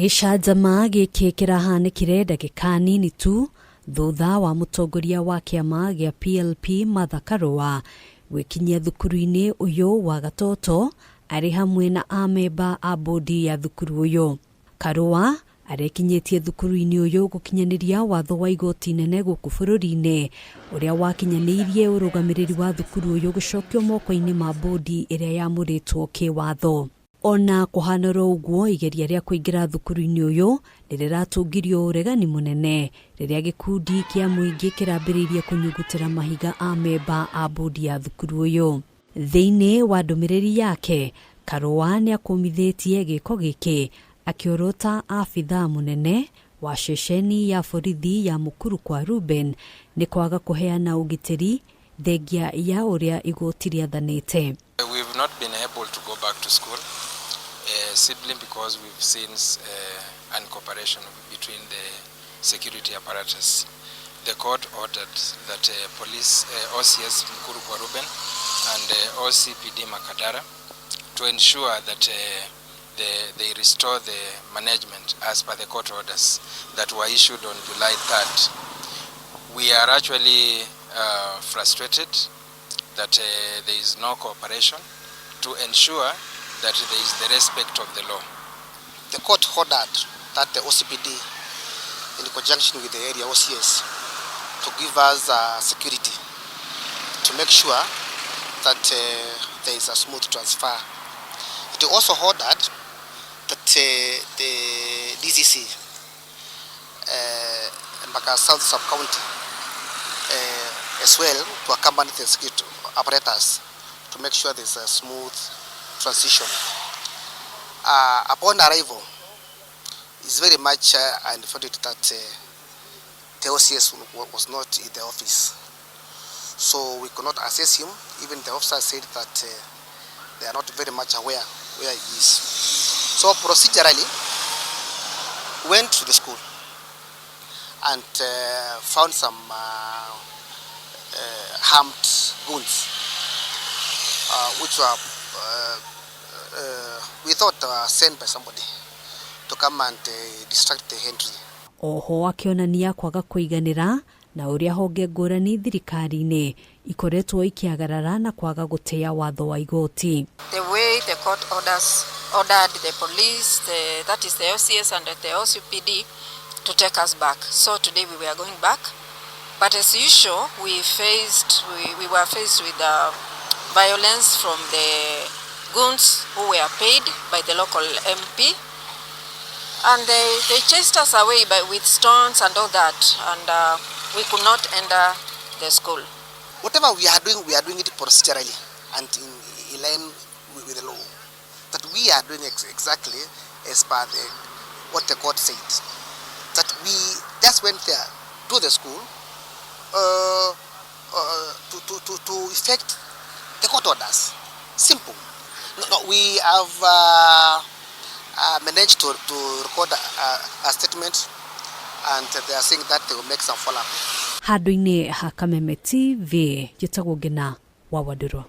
Gĩcanjama gĩkĩ kĩrahanĩkire ndagĩka nini tu thutha wa mũtongoria wa kĩama gĩa PLP Martha Karũa gwĩkinyia thukuru-inĩ ũyũ wa Gatoto arĩ hamwe na amemba a bodi ya thukuru ũyũ. Karũa arekinyĩtie thukuru-inĩ ũyũ gũkinyanĩria watho wa igoti nene gũkũ bũrũri-inĩ ũrĩa wakinyanĩirie ũrũgamĩrĩri wa thukuru ũyũ gũcokio moko-inĩ ma bodi ĩrĩa yamũrĩtwo kĩwatho. Ona kũhana oro ũguo, igeria rĩa kũingĩra thukuru-inĩ ũyũ nĩ rĩratũngirio ũregani mũnene rĩrĩa gĩkundi kĩa mũingĩ kĩrambĩrĩirie kũnyugutĩra mahiga amemba a bodi ya thukuru ũyũ. Thĩinĩ wa ndũmĩrĩri yake, Karũa nĩakũmithĩtie gĩko gĩkĩ akĩorota abithaa mũnene wa ceceni ya borithi ya Mukuru kwa Reuben nĩ kwaga kũheana ũgitĩri thengia ya ũrĩa igoti rĩathanĩte. We've not been able to go back to school simply because we've seen uncooperation between the security apparatus. The court ordered that police, OCS Mukuru kwa Reuben and OCPD Makadara to ensure that they restore the management as per the court orders that were issued on July 3rd. We are actually frustrated that there is no cooperation to ensure that there is the respect of the law. The court ordered that the OCPD, in conjunction with the area OCS, to give us security to make sure that there is a smooth transfer. It also ordered that the DCC, Embakasi South Sub-County, as well to accompany the security apparatus to make sure there's a smooth transition. Upon arrival, it's very much unfortunate that the OCS was not in the office. So we could not assess him. Even the officer said that they are not very much aware where he is. So procedurally, went to the school and found some armed goons, which were we thought were sent by somebody to come and distract the entry. Oho akĩonania kwaga kũiganĩra na ũrĩa honge ngũrani thirikari-inĩ ikoretwo ikĩagarara na kwaga gũtĩa watho wa igoti. The way the court ordered the police, that is the OCS and the OCPD, to take us back. So today we were going back, but as usual, we were faced with violence from the goons who were paid by the local MP, and they chased us away with stones and all that, and we could not enter the school. Whatever we are doing, we are doing it procedurally and in line with the law. That we are doing exactly as per what the court said. That we just went there to the school to effect the court orders. Simple. No, we have managed to record a statement, and they are saying that they will make some follow-up. Handũ-inĩ ha Kameme TV, njĩtagwo Ngina wa Wandũrũ.